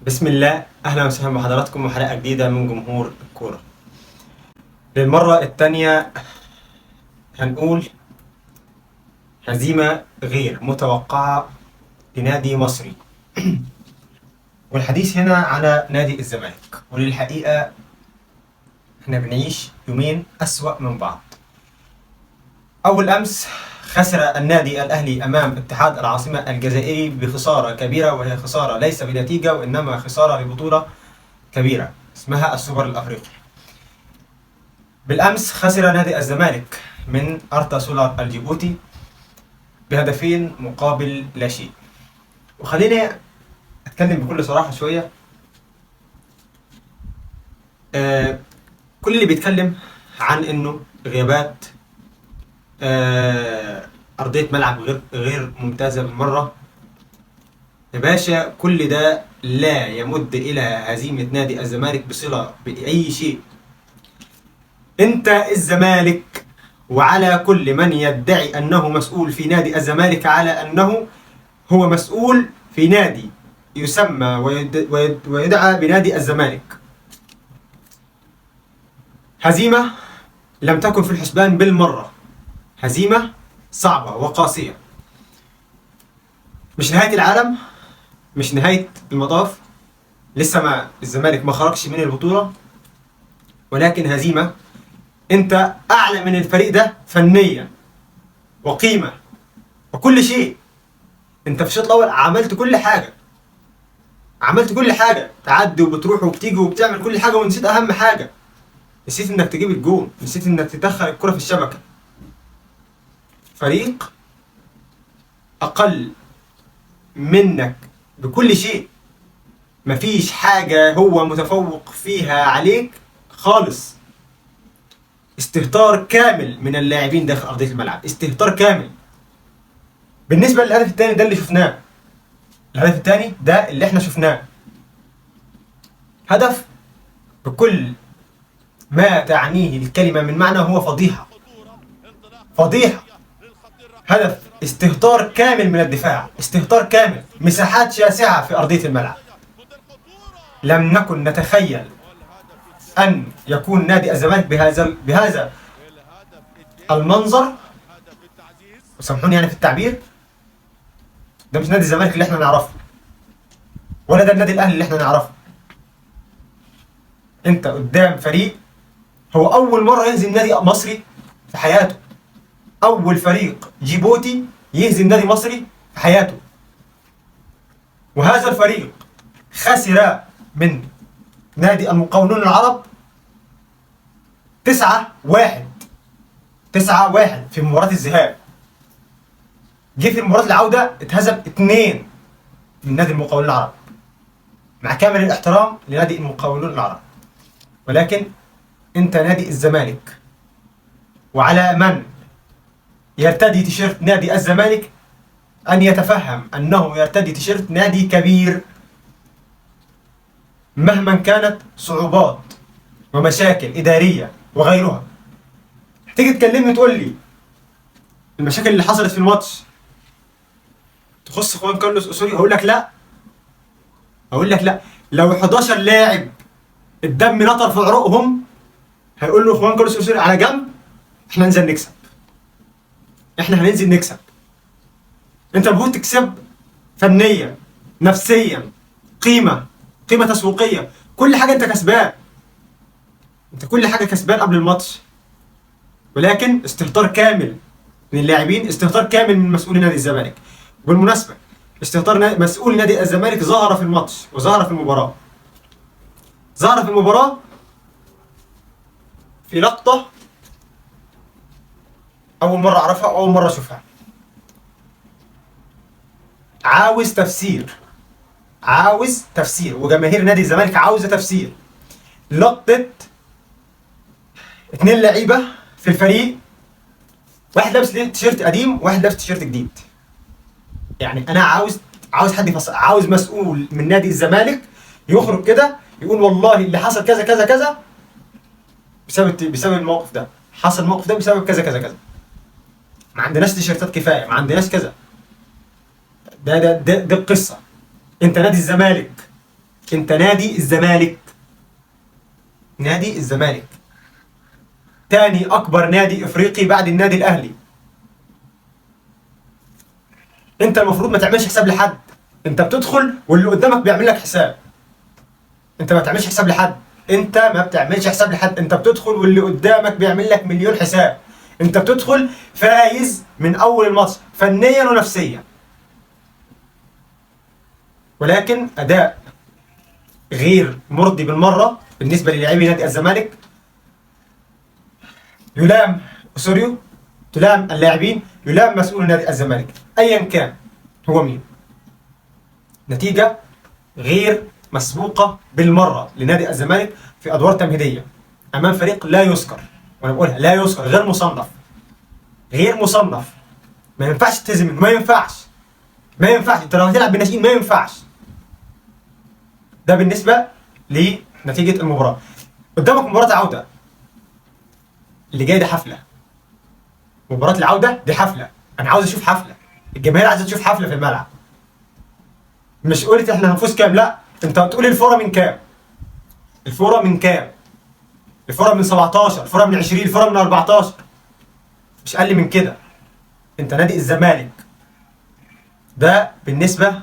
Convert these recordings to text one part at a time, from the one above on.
بسم الله، اهلا وسهلا بحضراتكم وحلقه جديدة من جمهور الكورة. للمرة الثانية هنقول هزيمة غير متوقعه لنادي مصري، والحديث هنا على نادي الزمالك. وللحقيقه احنا بنعيش يومين اسوأ من بعض. اول امس خسر النادي الاهلي امام اتحاد العاصمة الجزائري بخسارة كبيرة، وهي خسارة ليس بنتيجة وانما خسارة لبطولة كبيرة اسمها السوبر الافريقي. بالامس خسر نادي الزمالك من ارتا سولار الجيبوتي بهدفين مقابل لا شيء. وخليني اتكلم بكل صراحة شوية. كل اللي بيتكلم عن انه غيابات، ارضية ملعب غير ممتازة بالمرة، يا باشا كل ده لا يمد الى هزيمة نادي الزمالك بصله باي شيء. انت الزمالك، وعلى كل من يدعي انه مسؤول في نادي الزمالك على انه هو مسؤول في نادي يسمى ويدعى بنادي الزمالك. هزيمة لم تكن في الحسبان بالمرة، هزيمة صعبة وقاسية، مش نهاية العالم، مش نهاية المطاف، لسه ما الزمالك ما خرجش من البطولة، ولكن هزيمة انت اعلى من الفريق ده فنيا وقيمة وكل شيء. انت في الشوط الاول عملت كل حاجة، عملت كل حاجة، تعدي وبتروح وبتيجي وبتعمل كل حاجة، ونسيت اهم حاجة، نسيت انك تجيب الجون، نسيت انك تدخل الكرة في الشبكة. فريق اقل منك بكل شيء، مفيش حاجة هو متفوق فيها عليك خالص. استهتار كامل من اللاعبين داخل أرضية الملعب، استهتار كامل. بالنسبة للهدف الثاني ده اللي شفناه، الهدف الثاني ده اللي احنا شفناه، هدف بكل ما تعنيه الكلمة من معنى، هو فضيحة، فضيحة. هدف استهتار كامل من الدفاع، استهتار كامل، مساحات شاسعة في أرضية الملعب. لم نكن نتخيل أن يكون نادي الزمالك بهذا المنظر، وسامحوني يعني في التعبير، ده مش نادي الزمالك اللي احنا نعرفه، ولا ده النادي الأهلي اللي احنا نعرفه. انت قدام فريق هو أول مرة يهزم نادي مصري في حياته، أول فريق جيبوتي يهزم نادي مصري في حياته، وهذا الفريق خسر من نادي المقاولون العرب 9-1، 9-1 في مباراة الذهاب. جه في مباراة العودة اتهزم 2 من نادي المقاولون العرب، مع كامل الاحترام لنادي المقاولون العرب، ولكن انت نادي الزمالك، وعلى من يرتدي تيشيرت نادي الزمالك أن يتفهم أنه يرتدي تيشيرت نادي كبير مهما كانت صعوبات ومشاكل إدارية وغيرها. تيجي تكلمني تقول لي المشاكل اللي حصلت في الماتش تخص خوان كارلوس أوسوريو، هقول لك لا، هقول لك لا. لو 11 لاعب الدم نطر في عروقهم هيقول له خوان كارلوس أوسوريو على جنب، احنا ننزل نكسب، احنا هننزل نكسب. انت المفروض تكسب فنيا، نفسيا، قيمة، قيمة تسويقية، كل حاجة انت كسبان، انت كل حاجة كسبان قبل الماتش. ولكن استهتار كامل من اللاعبين، استهتار كامل من مسؤولي نادي الزمالك. وبالمناسبة استهتار مسؤول نادي الزمالك ظهر في الماتش وظهر في المباراة، ظهر في المباراة في لقطة أول مرة أعرفها وأول مرة أشوفها. عاوز تفسير، عاوز تفسير، وجماهير نادي الزمالك عاوزة تفسير. لقطة 2 لعيبة في الفريق، واحد لابس تيشيرت قديم وواحد لابس تيشيرت جديد. يعني أنا عاوز حد يفسر، عاوز مسؤول من نادي الزمالك يخرج كده يقول والله اللي حصل كذا كذا كذا بسبب الموقف ده، حصل الموقف ده بسبب كذا كذا كذا. ما عندناش تيشيرتات كفاية، ما عندناش كذا. ده القصة. انت نادي الزمالك انت نادي الزمالك، نادي الزمالك تاني اكبر نادي افريقي بعد النادي الاهلي. انت المفروض ما تعملش حساب لحد، انت بتدخل واللي قدامك بيعمل لك حساب. انت ما تعملش حساب لحد، انت ما بتعملش حساب لحد، انت بتدخل واللي قدامك بيعمل لك مليون حساب. انت بتدخل فايز من اول الماتش فنيا ونفسيا. ولكن اداء غير مرضي بالمرة بالنسبة للاعبي نادي الزمالك. يلام أوسوريو، تلام اللاعبين، يلام مسؤول نادي الزمالك ايا كان هو مين. نتيجة غير مسبوقة بالمرة لنادي الزمالك في ادوار تمهيديه امام فريق لا يذكر، وانا بقولها لا يذكر، غير مصنف، غير مصنف. ما ينفعش تهزم، ما ينفعش، ما ينفعش. انت لو هتلعب بالناشئين ما ينفعش. ده بالنسبة لنتيجة المباراة. قدامك مباراة عوده اللي جاي، دي حفلة. مباراة العودة دي حفلة، انا عاوز اشوف حفلة، الجماهير عايزه تشوف حفلة في الملعب. مش قلت احنا هنفوز كام، لا، انت هتقول الفوره من كام، الفوره من كام، الفوره من 17، الفوره من 20، الفوره من 14، مش اقل من كده. انت نادي الزمالك. ده بالنسبة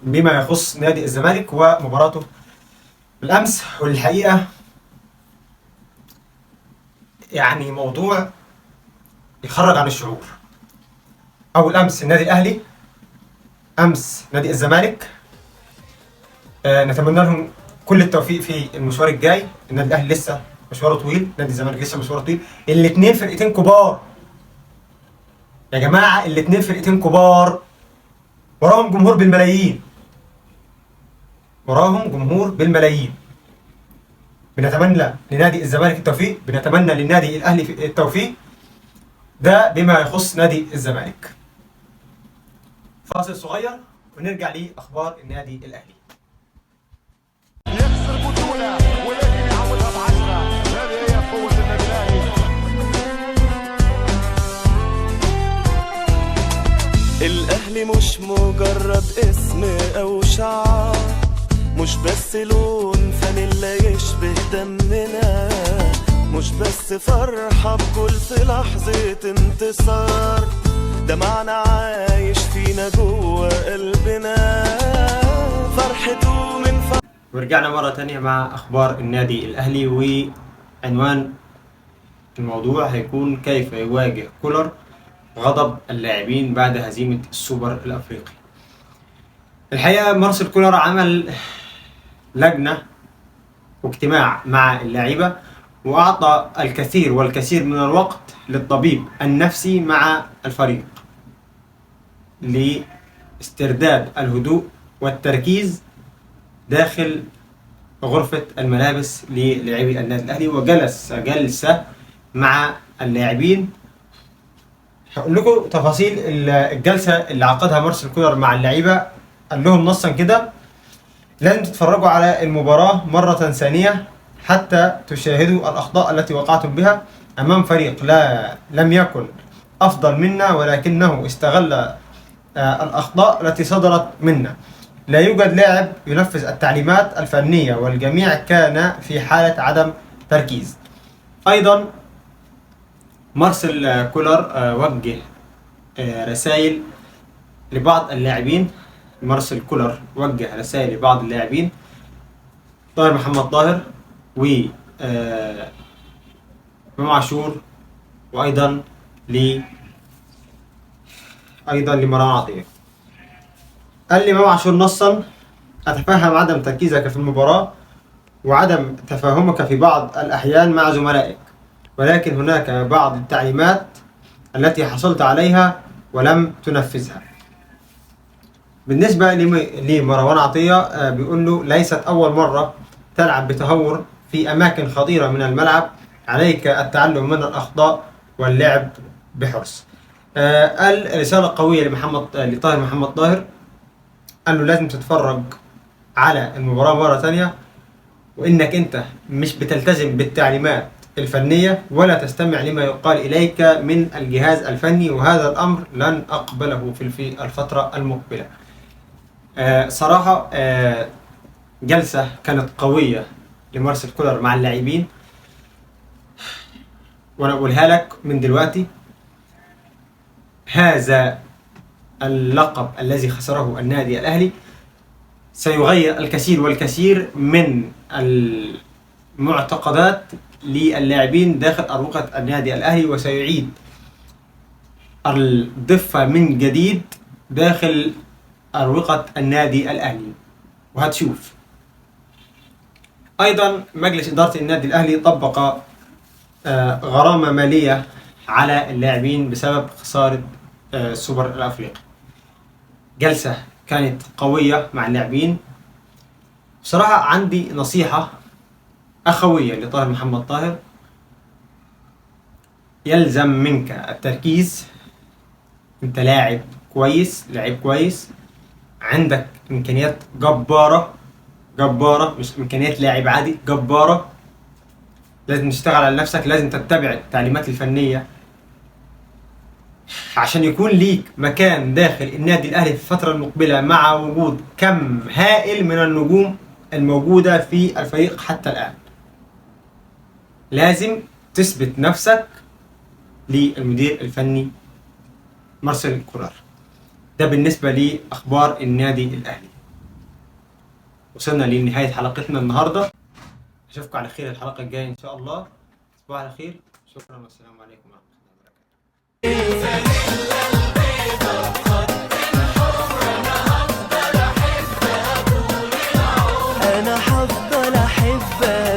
لما يخص نادي الزمالك ومباراته بالامس. والحقيقة يعني موضوع يخرج عن الشعور. اول امس النادي الاهلي، امس نادي الزمالك. نتمنى لهم كل التوفيق في المشوار الجاي. النادي الاهلي لسه مشواره طويل، نادي الزمالك لسه مشواره طويل. الاثنين فرقتين كبار يا جماعة، الاثنين فرقتين كبار، وراهم جمهور بالملايين، وراهم جمهور بالملايين. بنتمنى لنادي الزمالك التوفيق، بنتمنى للنادي الاهلي التوفيق. ده بما يخص نادي الزمالك. فاصل صغير ونرجع لاخبار النادي الاهلي. يخسر بطولة ولكن يعوضها ب10، هذه هي قوة النادي الأهلي. الأهلي مش مجرد اسم أو شعار، مش بس لون فانيلا يشبه دمنا، مش بس فرحة بكل في لحظة انتصار، ده معنى عايش فينا جوه قلبنا، فرحته من ورجعنا مرة تانية مع أخبار النادي الأهلي، وعنوان الموضوع هيكون كيف يواجه كولر غضب اللاعبين بعد هزيمة السوبر الأفريقي. الحقيقة مارسيل كولر عمل لجنة واجتماع مع اللاعيبة، وأعطى الكثير والكثير من الوقت للطبيب النفسي مع الفريق لاسترداد الهدوء والتركيز داخل غرفة الملابس للاعبي النادي الأهلي، وجلس جلسة مع اللاعبين. هقول لكم تفاصيل الجلسة اللي عقدها مارسيل كولر مع اللعيبة. قال لهم نصا كده: لازم تتفرجوا على المباراة مرة ثانية حتى تشاهدوا الأخطاء التي وقعتم بها أمام فريق لم يكن أفضل منا، ولكنه استغل الأخطاء التي صدرت منا. لا يوجد لاعب ينفذ التعليمات الفنية، والجميع كان في حالة عدم تركيز. أيضا مارسيل كولر وجه رسائل لبعض اللاعبين. مارسيل كولر وجه رسائل لبعض اللاعبين، طاهر محمد طاهر و إمام عاشور، وأيضا لمروان عطية. قال لي إمام عاشور نصا: أتفهم عدم تركيزك في المباراة وعدم تفاهمك في بعض الأحيان مع زملائك، ولكن هناك بعض التعليمات التي حصلت عليها ولم تنفذها. بالنسبة لمروان عطية بيقول له: ليست أول مرة تلعب بتهور في أماكن خطيرة من الملعب، عليك التعلم من الأخطاء واللعب بحرص. قال رسالة قوية لطاهر محمد طاهر، قال له لازم تتفرج على المباراة مرة تانية، وإنك أنت مش بتلتزم بالتعليمات الفنية ولا تستمع لما يقال إليك من الجهاز الفني، وهذا الأمر لن أقبله في الفترة المقبلة. صراحة جلسة كانت قوية لمارسيل كولر مع اللاعبين، وانا اقولها لك من دلوقتي، هذا اللقب الذي خسره النادي الأهلي سيغير الكثير والكثير من المعتقدات للاعبين داخل أروقة النادي الأهلي، وسيعيد الضفة من جديد داخل أروقة النادي الأهلي. وهتشوف أيضا مجلس إدارة النادي الأهلي طبق غرامة مالية على اللاعبين بسبب خسارة السوبر الأفريقي. جلسة كانت قوية مع اللاعبين. بصراحة عندي نصيحة أخوية لطاهر محمد طاهر، يلزم منك التركيز. انت لاعب كويس، لاعب كويس، عندك امكانيات جبارة جبارة، مش امكانيات لاعب عادي، جبارة. لازم تشتغل على نفسك، لازم تتبع التعليمات الفنية عشان يكون ليك مكان داخل النادي الأهلي في الفترة المقبلة، مع وجود كم هائل من النجوم الموجودة في الفريق حتى الآن. لازم تثبت نفسك للمدير الفني مارسيل كولر. ده بالنسبة لأخبار النادي الأهلي. وصلنا لنهاية حلقتنا النهاردة، أشوفكم على خير الحلقة الجاية إن شاء الله. تصبحوا على خير، شكرا والسلام عليكم ورحمة الله وبركاته. أنا هفضل أحبك.